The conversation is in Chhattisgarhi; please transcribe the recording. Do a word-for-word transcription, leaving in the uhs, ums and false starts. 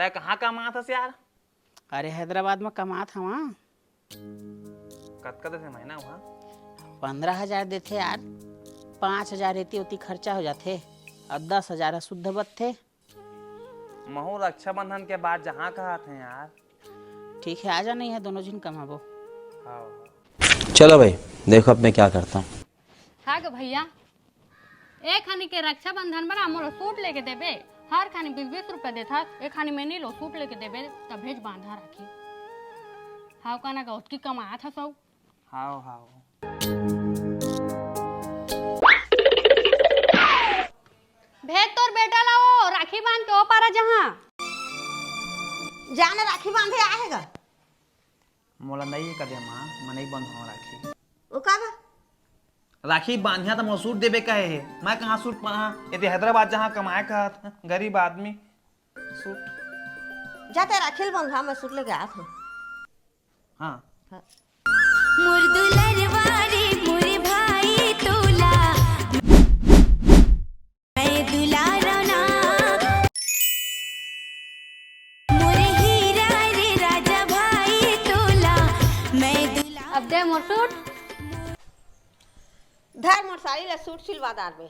तैं कहाँ कमात हस यार? अरे, हैदराबाद म कमात हवं। कतका देथे महीना वहाँ? पंद्रह हजार देथे यार। पाँच हजार एती ओती खर्चा हो जाथे, अउ दस हजार ह शुद्ध बचथे। महू रक्षाबंधन के बाद जहाँ कहत हँव यार। ठीक हे, आ जा, नहीं हे, दोनों झिन कमाबो। हाँ। चलो भाई, देखो अब मैं क्या करता हूँ। हाँ ग भैया, एक खानी के रक्षाबंधन बर मोला सूट लेके देबे। हर खानी बीस बीस रुपया देथस, एक खानी मैं नी लो, सूट लेके देबे, तभेच बांधा राखी। हाव, काना गा ओतकी कमात हस। हाव, हाव। भेज तोर बेटा ला, ओ राखी बांध के ओ पारा जहाँ। जाने राखी बांधे आए हे गा। मोला नइ हे कदे माँ, मैं नइ बंधों राखी। ओ का गा? राखी बांधिया त मोला सूट देबे कहे हे, मैं कहाँ सूट पाहा? एती हैदराबाद जहाँ कमाए कहत हँव, गरीब आदमी, सूट। जा तैं राखी ल बंधा, मैं सूट लेके आत हँव। हाँ। हाँ। मोर दुलरवा रे मोर भाई तोला, मैं दुलारव ना। मोर हीरा रे राजा भाई तोला, मैं दुला अब दे मोर सूट। धर मोर साड़ी ला, सूट सिलवा डारबे।